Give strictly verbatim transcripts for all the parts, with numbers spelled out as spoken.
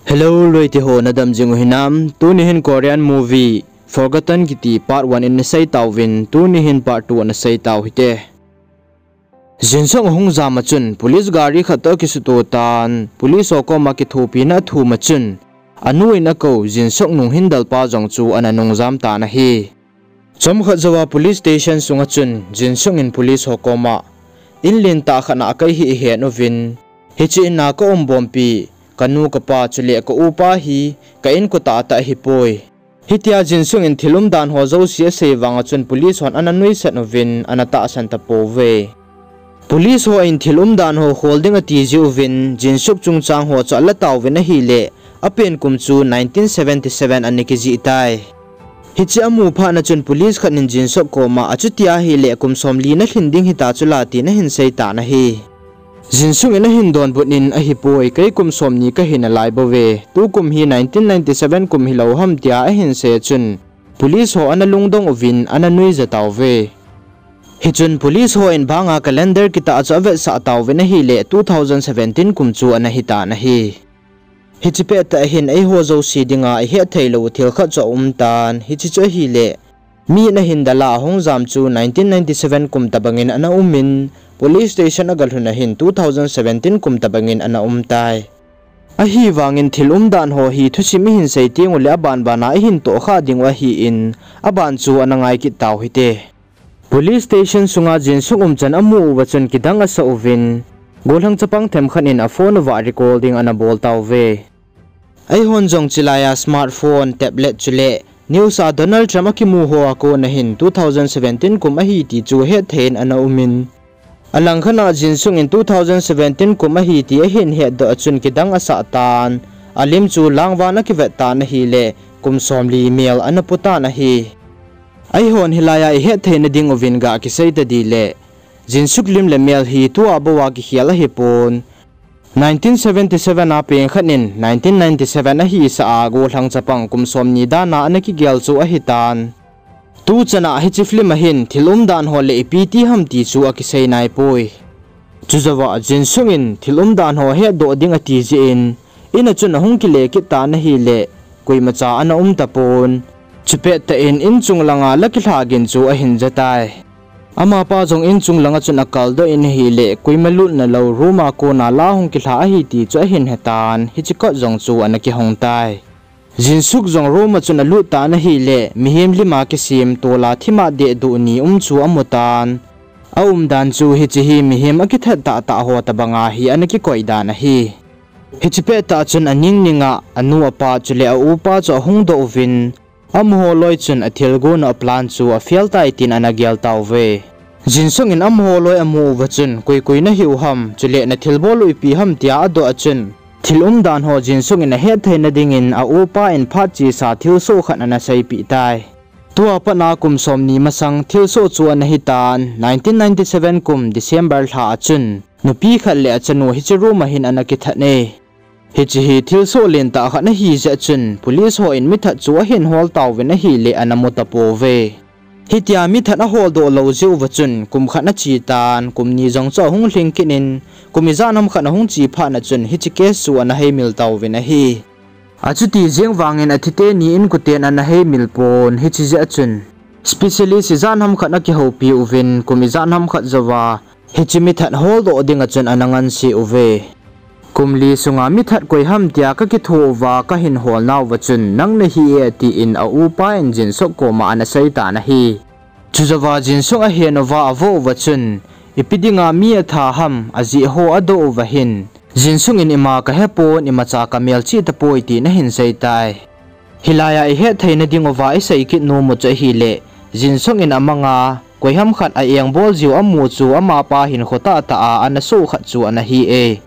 Hello, loite ho, nadam jing u hinam? Tuni hin Korean movie Forgotten kiti part one in nasei tauvin, tuni hin part two nasei tau hite. Jin Suk ahung jam a chun, police gari khat toh akisuto tan, police ho koma kithopina athum a chun, anu in akou, Jin Suk nung hindalpa jong chu ana nung jam tan ahi. Chomkhat jouva police station sunga chun, Jin Suk in police ho koma, in lentah khat a akei hi ihet uvin, hiche in a ka um bompi, kanu kapa chule ka upa hi, ka inkote tah ahipoi. Hitia Jin Suk in thil umdan ho jouse asei vanga chun police hon ana nuisat uvin, ana tahsan tapouve. Police ho in thil umdan ho khol ding ati jeh uvin, Jin Suk chungchang ho chu ala tauvin ahile, apen kum chu nineteen seventy-seven ana kijih tai. Hiche amu phat na chun police khat in Jin Suk koma, achuti ahile kum somli nalhin ding hita chula tin ahin sei tan ahi. Jin Suk in ahin donbut in, ahipoi, kei kum somni kahi nalai bouve, tukum hi nineteen ninety-seven kum hilou ham tia ahin sei a chun, police ho ana lungdong uvin, ana nuija tauve. Hichun police ho in banga calendar kitah chu avetsah tauvin ahile, two thousand seventeen kum chu ana hitan ahi. Hiche pettah hin eiho jouse dinga ihet theilou thil khat chu aum tan, hiche chu ahile, mi in ahin dal a ahung jam chu nineteen ninety-seven kum tobangin ana umin, police station agalhun a hin two thousand seventeen kum tobangin ana um tai. Ahivangin thil umdan ho hi thusim ihin sei tenguleh abanbana ihin tohkhah dingu ahin, aban chu ana ngai kit tau hite. Police station sunga Jin Suk umchan amu uva chun kidang asah uvin, gollhang chapang themkhat in aphone uva recall ding ana bol tauve. Eihon jong chulaiya smartphone, tablet chule news a Donald Trump akimu ho a kona hin two thousand seventeen kum ahi ti chu hetthei in ana umin, alangkhat a Jin Suk in two thousand seventeen kum ahi ti ahin hetdoh a chun kidang asah tan, alim chu langvan akivet tan ahile, kum somli mel ana pu tan ahi. Eihon hilaiya ihet theina dinguvin ga kisei tading le, Jin Suk lim le mel hi tua bouva kikhel ahipon, nineteen seventy-seven a pengkhat in nineteen ninety-seven ahisah a gollhang chapang kum somni dan a ana kigel chu ahitan. Tuchan a hiche film a hin thil umdan ho leh ipi ti ham ti chu akisei naipoi. Chujouva Jin Suk in thil umdan ho hetdoh ding ati jeh in, in a chun ahung kile kit tan ahile, koimacha ana um tapon. Chupettah in inchung langa la kilha gin chu ahin ja tai. Amapa jong inchung langa chun akaldoh in ahile, koima lut nalou room a kona la hung kilha ahi ti chu ahin hetan, hiche kot jong chu ana kihong tai. Jin Suk jong room a chun alut tan ahile, mihem lim a kisem tola thima dehduh ni um chu amu tan. Aumdan chu hiche hi mihem akithat tahtah ho tobanga hi ana kikoi dan ahi. Hiche pettah chun aning ninga anu apa chule aupa chu ahung doh uvin, amaho loi chun athilgon u aplan chu afail tai tin ana gel tauve. Jin Suk in amaho loi amu uva chun, koi koi nahiu ham, chule nathilbol u ipi ham tia adoh a chun, thil umdan ho Jin Suk in ahet theina dingin aupa in phat chesa thilsoh khat ana seipeh tai. Tua pat a kum somni masang thilsoh chu ana hitan, nineteen ninety-seven kum December lha a chun, nupi khat le achanu hiche room a hin ana kithat e. Hiche hi thilsoh lentah khat ahi jeh chun, police ho in mithat chu ahin hol tauvin ahile ana mu tapouve. Hitia mithat aholdoh lou jeh uva chun, kum khat ache tan, kum ni jong chu ahung lhing kit in, kum ijat ham khat ahung che phat na chun, hiche case chu ana heimil tauvin ahi. Achuti jeng vangin athite ni inkoten ana heimil pon, hiche jeh a chun, specialist ijat ham khat akihoupi uvin, kum ijat ham khat jouva, hiche mithat holdoh dinga chun ana nganse uve. Kum li sunga mithat koi ham tia kakitho uva kahin holnauva chun nang nahi e, tin aupa in Jin Suk koma ana sei tan ahi. Chujouva Jin Suk ahen uva avo uva chun, ipi dinga mi atha ham, ajeh ho adoh uva hin, Jin Suk in ima kahepon, imacha kamelchih tapoi tin ahin sei tai. Hilaiya ihet theina dinguva isei kit nom u chu ahile, Jin Suk in amanga, koiham khat a engbol jiu amu chu amapa hinkho tahtah a ana soh khat chu ana hi e.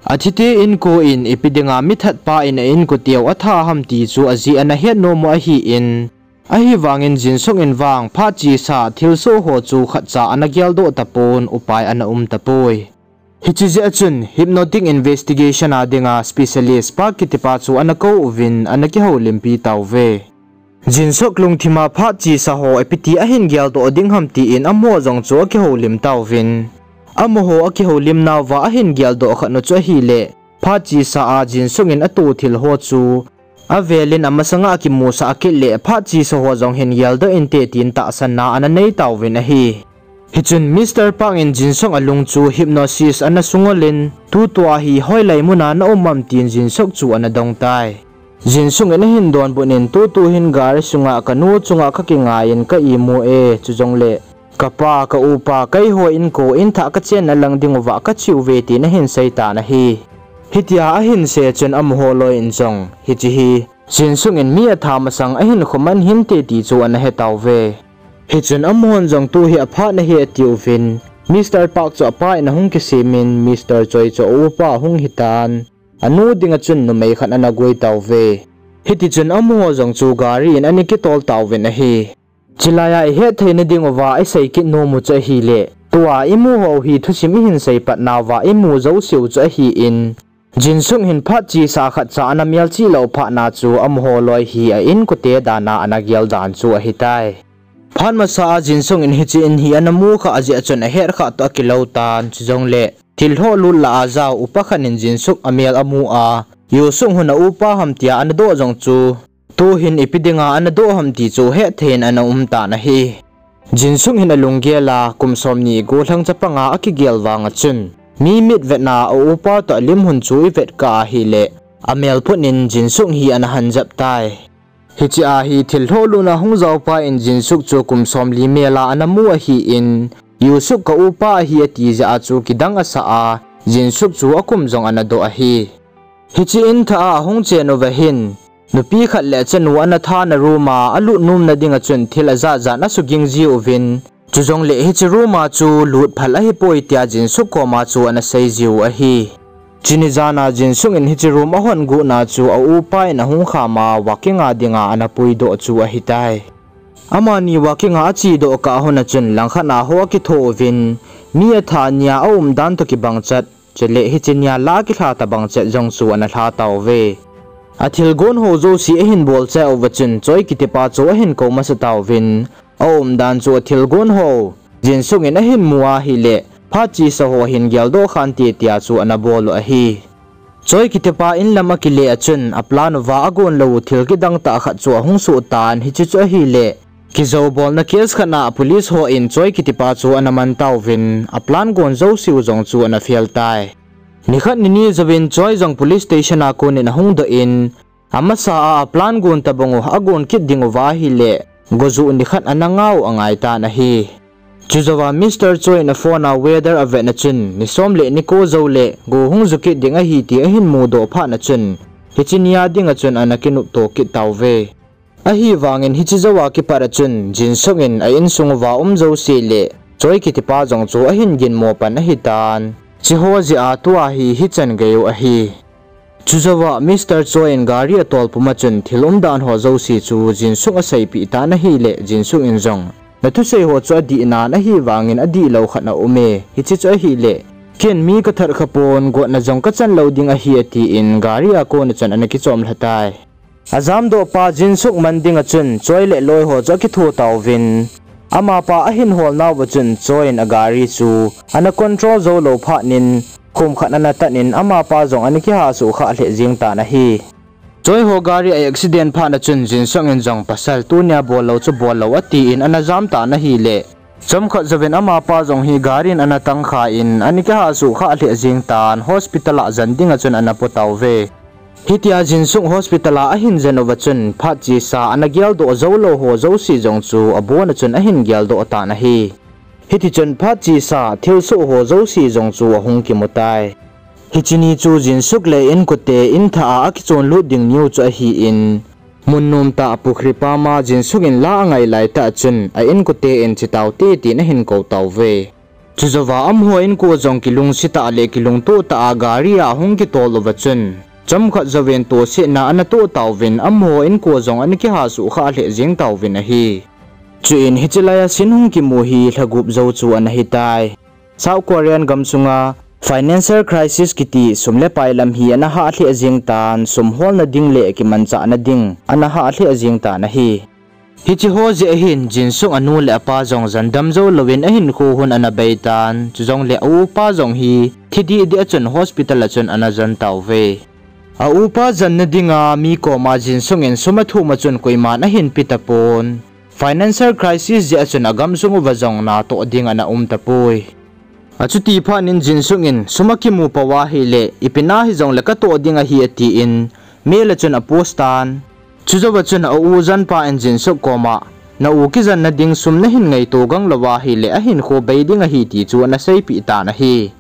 Athite inko in ipi dinga mithat pa in a inko teu atha ham ti chu ajeh ana het nom u ahin, ahivangin Jin Suk in vang phat chesa thilsoh ho chu khatcha ana geldoh tapon, upai ana um tapoi. Hiche jeh a chun hypnotic investigation a dinga specialist Park kitipa chu ana kou uvin ana kihoulimpi tauve. Jin Suk lungthima phat chesa ho ipiti ahin geldoh ding ham tin amaho jong chu akihoulim tauvin. Amaho akihoulimnauva ahin geldoh khat u chu ahile, Phat chesa a Jinsuk in ato thil ho chu avelin amasanga akimusah kit le phat chesa ho jong hin geldoh inte tin tahsanna ana nei tauvin ahi. Hichun Mister Park in Jinsuk alung chu hypnosis ana sungolin, tutua hi hoilai muna na um am tin Jinsuk chu ana dong tai. Jinsuk in ahin donbut in, tutu hin gari sunga kanu chunga kakingaiyin ka imu e, chujongle kapa, ka upa, keiho inko, inthah kachenna lang dinguva kache uve tin ahin seitan ahi. Hitia ahin sei chun amaho loi in jong, hiche hi Jinsuk in mi atha masang ahin khoman hinte ti chu ana he tauve. Hichun amahon jong tu hi aphat nahi atiuvin, Mister Park chu apa in ahung kisemin, Mister Choi chu aupa ahung hitan, anu dinga chun numei khat ana goi tauve. Hitichun amaho jong chu gari in ana kitol tauvin ahi. Chulaiya ihet theina dinguva isei kit nomu chu ahile, tua imu ho hi thusim ihin sei patnauva imu jouseu chu ahin, Jinsuk hin phat chesa khatcha ana melchih lou phatna chu amaho loi hi a inkote dana ana gel dan chu ahitai. Phat masa a Jinsuk in hiche in hi ana mukhah jeh chun ahet khah toh akilou tan, chujongle thil lhohlut lah a jao upa khat in Jinsuk amel amu a, Yusuk hon aupa ham tia ana doh jong chu, tuhin ipi dinga ana doh ham ti chu hetthei in ana um tan ahi. Jinsuk hin alunggel a, kum somni golhang chapanga akigel vanga chun, mi mitvetna a upa toh lim hon chu ivet kah ahile, amel phut in Jinsuk hi ana hanjep tai. Hiche a hi thil lhohlutna hung jaopa in Jinsuk chu kum somli mel a ana mu ahin, Yusuk ka upa ahi ati jeh a chu kidang asah a, Jinsuk chu akum jong ana doh ahi. Hiche inthah a ahung chen uva hin, nupi khat le chanu ana thana room a alut nomna dinga chun thil ajat jat ana suging jiuvin, chujongle hiche room a chu lut phal ahipoi tia Jinsuk koma chu ana sei jiu ahi. Chuni jana Jinsuk in hiche room ahon gotna chu aupa in ahung kham a walking a dinga ana puidoh chu ahitai. Amani walking a achedoh kah hon a chun langkhat a ho akitho uvin, mi atha nia aumdan toh kibang chet, chule hiche nia la akilha tobang chet jong chu ana lha tauve. Athilgon ho jouse ahin bolchai uva chun Choi kitipa chu ahin kou masa tauvin, aumdan chu athilgon ho Jinsuk in ahin mu ahile, phat chesa ho hin geldoh khante tia chu ana bol u ahi. Choi kitipa in lam akile a chun, aplan uva agon lou u thil kidang tah khat chu ahung soh tan, hiche chu ahile, kijoubolna case khat a police hon Choi kitipa chu ana man tauvin, aplan gon jouseu jong chu ana fail tai. Nikhat nini jouvin Choi jong police station a konin ahung doh in, amasa a aplan gon tobang u agon kit dinguva ahile, gojuh nikhat ana ngah u angai tan ahi. Chujouva Mister Choi in aphone a weather avetna chun, ni som le ni ko joule go hung ju kit ding ahi ti ahin mudoh phatna chun, hiche nia dinga chun ana kinopto kit tauve. Ahivangin hiche jouva kipat a chun, Jinsuk in a insung uva um jouse le Choi kitipa jong chu ahin ginmo pan ahitan, hicheho jeh a tua hi hichan geiyu ahi. Chujouva Mister Choi in gari atol puma chun thil umdan ho jouse chu Jinsuk aseipeh tan ahile, Jinsuk in jong, nathusei ho chu adihnan ahivangin adihlou khat aume, hiche chu ahile, ken mi kathat khapon, gotna jong kachan lou ding ahi atin gari a kona chun ana kichom lha tai. Ajamdohpa Jinsuk man dinga chun Choi le loiho chu akitho tauvin, amapa ahin holnauva chun Choi in agari chu ana control joulou phatnin, khumkhat ana tatnin amapa jong ana kihasuh khah lheh jeng tan ahi. Choi ho gari a accident phatna chun Jinsuk in jong pasal tunia bollou chu bollou atin ana jam tan ahile, chomkhat jouvin amapa jong hi gari in ana tangkhan ana kihasuh khah lheh jeng tan hospital a jan dinga chun ana potauve. Hitia Jinsuk hospital a ahin jen uva chun phat chesa ana geldoh joulou ho jouse jong chu abona chun ahin geldoh tan ahi. Hitichun phat chesa thilsoh ho jouse jong chu ahung kimutai. Hiche ni chu Jinsuk le inkote inthah a akichonlut ding niu chu ahin, mun nomtah a pukhri pama Jinsuk in la angai laitah chun a inkote in chetaute tin ahin kou tauve. Chujouva amaho inko jong kilungsetah le kilungtoh tah a gari a ahung kitol uva chun, chomkhat jouvin tohsetna ana toh tauvin amaho inko jong ana kihasuh khah lheh jeng tauvin ahi. Chuin hiche laiya sin hung kimu hi lha gup jou chu ana hitai. South Korean gamsunga financial crisis kiti sum le pai lam hi ana hah lheh jeng tan, sum holna ding le kimanchahna ding ana hah lheh jeng tan ahi. Hicheho jeh ahin Jinsuk anu le apa jong jandam joulouvin ahinkho hon ana beitan, chujongle aupa jong hi thi didi a chun hospital a chun ana jon tauve. A upa janna dinga mi koma Jinsuk in sum athum a chun koiman ahin pe tapon. Financial crisis jeh a chun agamsung uva jong natoh ding ana um tapoi. Achuti phat in Jinsuk in sum akimu pouva ahile, ipi na hijongle katoh ding ahi atin, mail a chun apost tan. Chujouva chun a u janpa in Jinsuk koma, na u kijanna ding sum nahin ngaito gang louva ahile, ahinkho bei ding ahi ti chu ana seipeh tan ahi.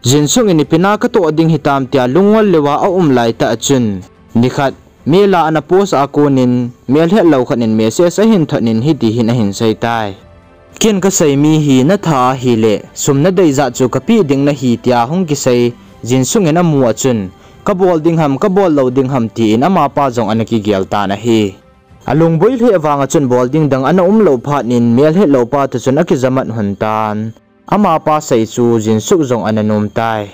Jinsuk in ipi na katoh ding hitam tia lungol louva aum laitah a chun, nikhat, mail a ana post a konin, melhetlou khat in message ahin thot in hiti hin ahin seitai. Ken kasei mi hi natha ahile, sum nadei jat chu kapeh ding nahi tia hung kisei, Jinsuk in amu a chun, kabol ding ham, kabol lou ding ham tin amapa jong ana kigel tan ahi. Alungboi lheh vanga chun bol ding dang ana umlou phat in melhetlou pa toh chun akijamat lhon tan. Amapa sei chu Jinsuk jong ana nom tai.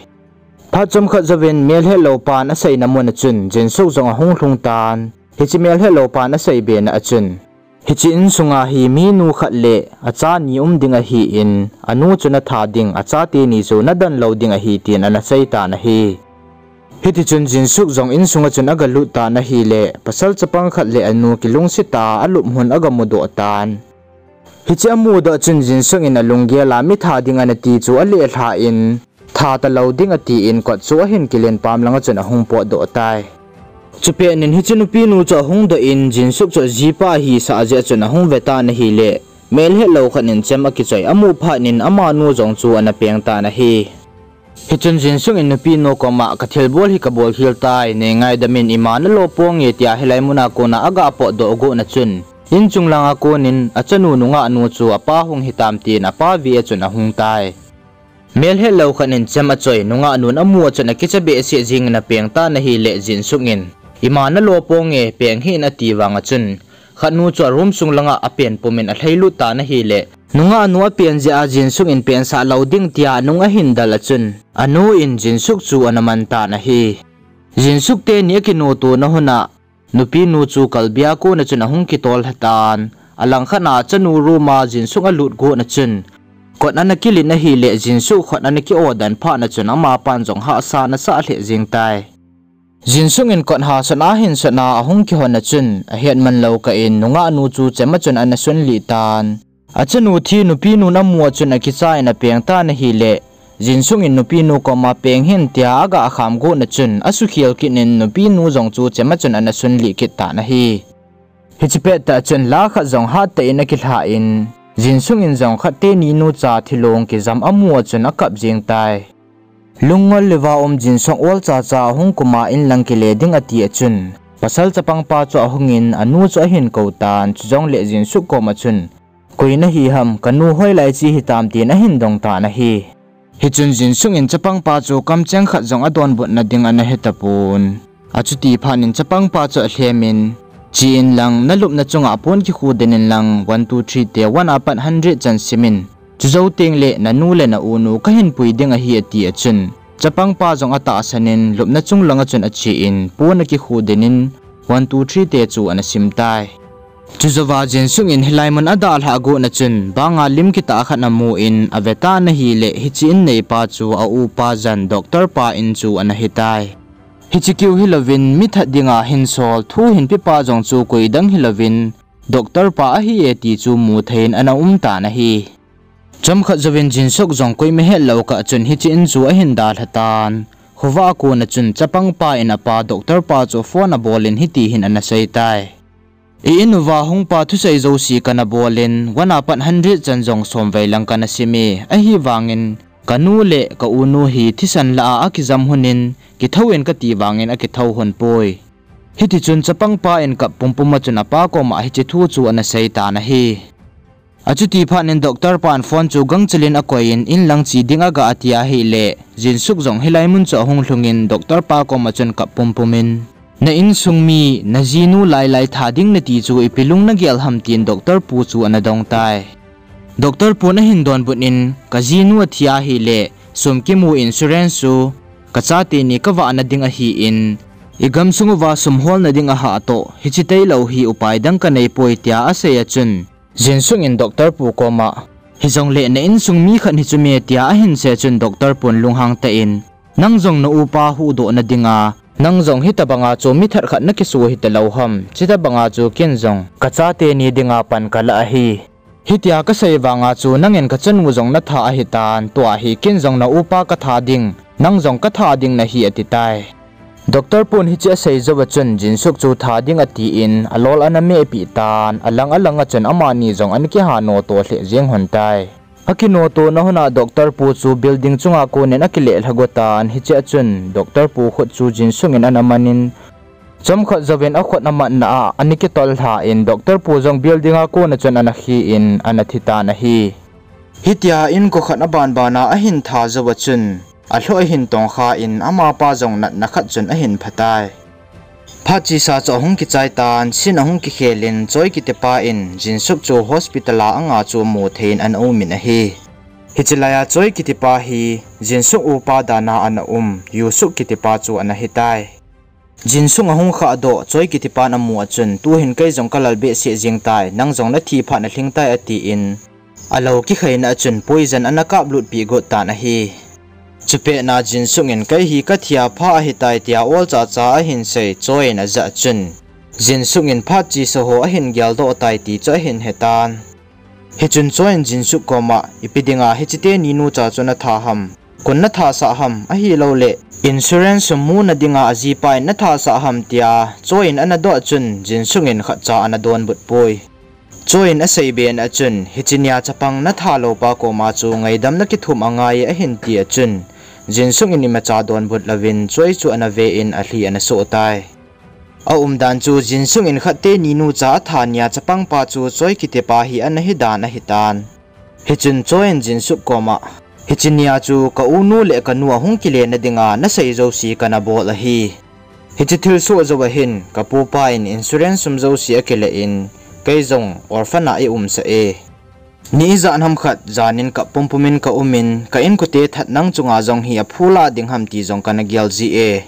Phat chomkhat jouvin melhetlou pan aseina mun a chun Jinsuk jong ahung lhung tan. Hiche melhetlou pan asei bena a chun, hiche insunga hi minu khat le acha ni um ding ahin, anu chu natha ding, achate ni chu nadon lou ding ahi tin ana sei tan ahi. Hitichun Jinsuk jong insunga chun agalut tan ahile, pasal chapang khat le anu kilungset tah a alup lhon agamudoh tan. Hiche amudoh chun Jinsuk in alunggel a mi that ding ana ti chu alelhah in, that talou ding atin kot chu ahin kilen pam langa chun ahung potdoh tai. Chupet in hiche nupinu chu ahung doh in Jinsuk chu ajipa ahisah jeh a chun ahung ve tan ahile, melhetlou khat in chem akichoi amu phat in amanu jong chu ana peng tan ahi. Hichun Jinsuk in nupinu koma kathilbol hi kabol khel tai, nei ngaidam in ima nalo ponge tia hilai muna kona aga potdoh got na chun, inchung langa konin achanu nungahnu chu apa hung hitam tin apa ve a chun ahung tai. Melhetlou khat in chem achoi nungahnun amu a chun akicha behseh jengin apeng tan ahile Jinsuk in, ima nalo ponge, peng hih in ati vanga chun, khatnu chu a room sung langa apen pumin alhailut tan ahile, nungahnu apen jeh a Jinsuk in pensah lou ding tia anung ahin del a chun, anu in Jinsuk chu ana man tan ahi. Jinsuk teni akinoto na huna, nupinu chu kalbia kona chun ahung kitol lha tan, alangkhat a achanu room a Jinsuk alut got na chun, kot ana kilin ahile Jinsuk khut ana ki-o den phat na chun amapan jong hahsa ana sah lheh jeng tai. Jinsuk in kot hahsat a hinsat a ahung kihon a chun, ahetman lou kah in nungahnu chu chem a chun ana sunlih tan. Achanu thi nupinun amu a chun akicha in apeng tan ahile, Jinsuk in nupinu koma peng hih in tia aga kham got na chun, asukhel kit in nupinu jong chu chem a chun ana sunlih kit tan ahi. Hiche pettah chun la khat jong hattah in akilhah in, Jinsuk in jong khat teni nucha thilong kijam amu a chun akap jeng tai. Lungngol louva um Jinsuk olchacha ahung kuma inlang kile ding ati a chun, pasal chapangpa chu ahungin anu chu ahin kou tan, chujongle Jinsuk koma chun, koi nahi ham, kanu hoilai che hitam tin ahin dong tan ahi. Hichun Jinsuk in chapangpa chu kamcheng khat jong adonbutna ding ana hetapon. Achuti phat in chapangpa chu alhem in, che inlang nalupna chunga pon kikhu den inlang one two three te one apat hundred chan simin, chujou tengle nanu le na unu kahin pui ding ahi ati a chun, chapangpa jong atahsan in lupna chung langa chun ache in pon akikhu den in one two three te chu ana sim tai. Chujouva Jinsuk in hilai mun adalhah got na chun banga lim kitah khat amu in ave tan ahile hiche in neipa chu a upa jan doctor pa in chu ana hitai. Hiche keu hilouvin mi that dinga hinsol thu hinpepa jong chu koidang hilouvin doctor pa ahi e ti chu mu thei in ana um tan ahi. Chomkhat jouvin Jinsuk jong koima hetlou kah chun hiche in chu ahin dalha tan. Khovah a kona chun chapangpa in apa doctor pa chu phone abol in hiti hin ana sei tai. I in uva hungpa thusei jouse kana bol in one apat hundred chan jong somvei lang kana sime, ahivangin kanu le ka unu hi thisan lah a akijam lhonin kithou in kati vangin akithou lhon poi. Hitichun chapangpa in kap pumpum a chun apa koma hiche thu chu ana sei tan ahi. Achuti phat in doctor pan phone chu gangchel in akoi in, inlang che ding aga ati ahile, Jinsuk jong hilai mun chu ahung lhungin doctor pa koma chun kap pumpum in, na insung mi, na jinu lailai that ding nati chu ipi lung nagel ham tin doctor pu chu ana dong tai. Doctor pun ahin donbut in, ka jinu athi ahile, sum kimu insurance chu kachate ni kavahna ding ahin, igamsung uva sum holna ding ahah toh, hiche tailou hi upai dang kanei poi tia asei a chun, Jinsuk in doctor pu koma, Hijongle na insung mi khat hi chu me tia ahin sei chun Doctor pun lunghang tah in, nang jong na upa huhdoh na dinga, nang jong hitobanga chu mi that khat na kisu hita lou ham, chutobanga chu ken jong ka chate ni dinga pan ka lah ahi. Hitia ka sei vanga chu nangin ka chanu jong na tha ahitan, tua hi ken jong na upa ka tha ding, nang jong ka tha ding nahi, ati tai. Doctor pun hiche asei jouva chun Jinsuk chu tha ding atin, alol ana mehpeh tan, alang alanga chun amani jong ana kiha noto lheh jeng hon tai. Akinoto na huna Doctor pu chu building chunga konin akile lha go tan, hichea chun Doctor pu khut chu Jinsuk in ana manin, chomkhat jouvin akhut amatna a ana kitol lhan, Doctor pu jong building a kona chun ana khi in ana thi tan ahi. Hitia inko khat aban bana ahin tha jouva chun, alhoh ahin tongkha in amapa jong natna khat chun ahin phatai. Phat chesa chu ahung kichai tan, scene ahung kikhel in Choi kitipa in Jinsuk chu hospital a anga chu amu thei in ana um in ahi. Hiche laiya Choi kitipa hi Jinsuk upa dana ana um, Yusuk kitipa chu ana hitai. Jinsuk ahung khahdoh Choi kitipan amu a chun, tuhin kei jong ka lal behseh jeng tai, nang jong na thi phat na lhing tai, atin, alou kikhaina a chun poison ana kaplutpeh got tan ahi. Chupet na Jinsuk in kei hi ka thia pha ahitai tia olchacha ahin sei Choi in ajah chun, Jinsuk in phat chesa ho ahin geldoh tai ti chu ahin hetan. Hichun Choi in Jinsuk koma, ipi dinga hiche teni nucha chu na tha ham, koin na thasah ham, ahilouleh insurance sum muna dinga ajipa in na thasah ham tia Choi in ana doh chun Jinsuk in khatcha ana donbut poi. Choi in aseibe na a chun, hiche nia chapang na thalou pa koma chu ngaidam na kithum angai e, ahin ti a chun, Jinsuk in imacha donbut louvin Choi chu ana ve in alhi ana soh tai. Aumdan chu Jinsuk in khat teni nucha atha nia chapangpa chu Choi kitipa hi ana hidan ahitan. Hichun Choi in Jinsuk koma, hiche nia chu ka unu le ka nu ahung kile na dinga nasei jouse kana bol ahi. Hiche thilsoh jouva hin ka pupa in insurance sum jouse akile in, kei jong orphan a eiumsah e. Ni ijat ham khat janin kap pumpum in ka um in, ka inkote that nang chunga jong hi aphulah ding ham ti jong kana gel ji e.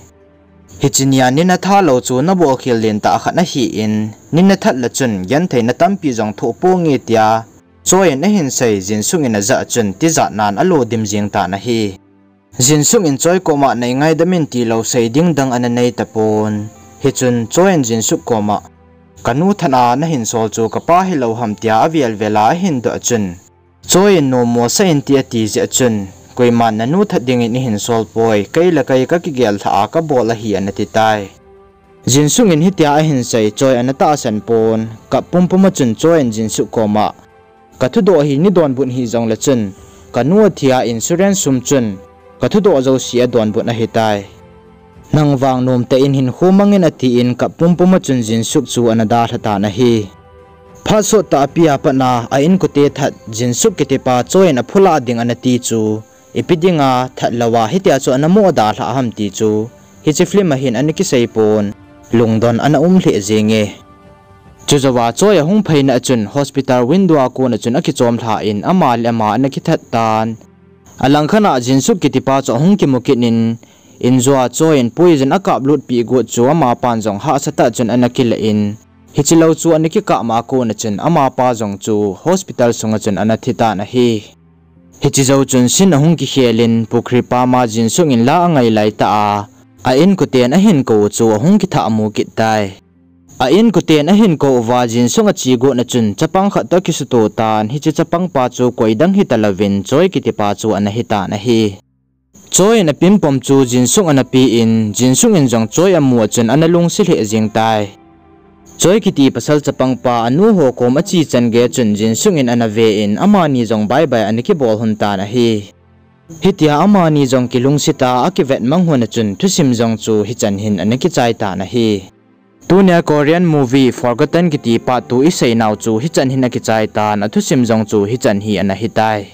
Hiche nia ni na thalou chu nabolkhel lentah khat nahin, ni na that le chun gentheina tampi jong thoh ponge tia Choi in ahin sei, Jinsuk in ajah chun tijat nan alo dim jeng tan ahi. Jinsuk in Choi koma, nei ngaidam in tilou sei ding dang ana nei tapon. Hichun Choi in Jinsuk koma, ka nu that a nahin sol chu ka pa hilou ham tia avel vel a ahin doh chun, Choi in nommo sah in ti ati jeh chun, koiman na nu that dingin eihin sol poi, kei le kei ka kigel lhah a ka bol ahi, ana ti tai. Jinsuk in hitia ahin sei, Choi ana tahsan pon. Kap pumpum a chun Choi in Jinsuk koma, ka thudoh hi nei donbut hih jongle chun, ka nu athi a insurance sum chun ka thudoh jouse adonbut ahitai. Nang vang nomtah in hinkho mang in, atin kap pumpum a chun Jinsuk chu ana dalha tan ahi. Phat sottah a pia pat a a inkote that Jinsuk kitipa Choi in aphulah ding ana ti chu, ipi dinga that louva hitia chu ana mo dalhah ham ti chu, hiche film a hin ana kisei pon, lungdon ana um lheh jenge. Chujouva Choi ahung phaina a chun hospital window a kona chun akichom lhan, ama le ama ana kithat tan. Alangkhat a Jinsuk kitipa chu ahung kimu kit in, injua Choi in poison akaplutpeh got chu amapan jong hahsatah chun ana kile in, hiche lou chu ana kikah ma kona chun amapa jong chu hospital sunga chun ana thi tan ahi. Hiche jou chun scene ahung kikhel in, pukhri pama Jinsuk in la angai laitah a, a inkoten ahin kou chu ahung kithah mu kit tai. A inkoten ahin kou uva Jinsuk ache gotna chun chapang khat toh akisuto tan, hiche chapangpa chu koidang hita louvin Choi kitipa chu ana hitan ahi. Choi in apimpom chu Jinsuk ana pen, Jinsuk in jong Choi amu a chun ana lungset lheh jeng tai. Choi kiti pasal chapangpa anu ho kom ache chan gei chun Jinsuk in ana ven, amani jong bye bye ana kibol lhon tan ahi. Hitia amani jong kilungset a akivet mang lhon a chun thusim jong chu hichan hin ana kichai tan ahi. Tunia Korean movie Forgotten kiti part two isei nau chu hichan hin akichai tan, athusim jong chu hichan hi ana hitai.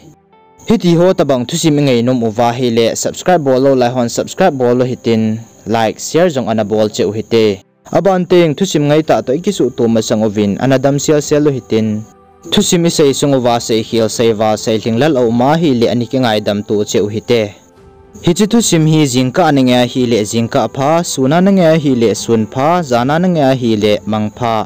Hitiho tobang thusim ingainom uva ahile subscribe bol lou lai hon subscribe bol u hitin, like, share jong ana bol cheh u hite. Aban teng thusim ngaitah toh ikisuhto masang uvin ana damsel sel u hitin. Thusim isei sung uva seikhel, seival, seilhinglel aum ahile ana kingaidam to cheh u hite. Hiche thusim hi jingkah a nangai ahile jingkah pha, sun a nangai ahile sun pha, jan a nangai ahile mang pha.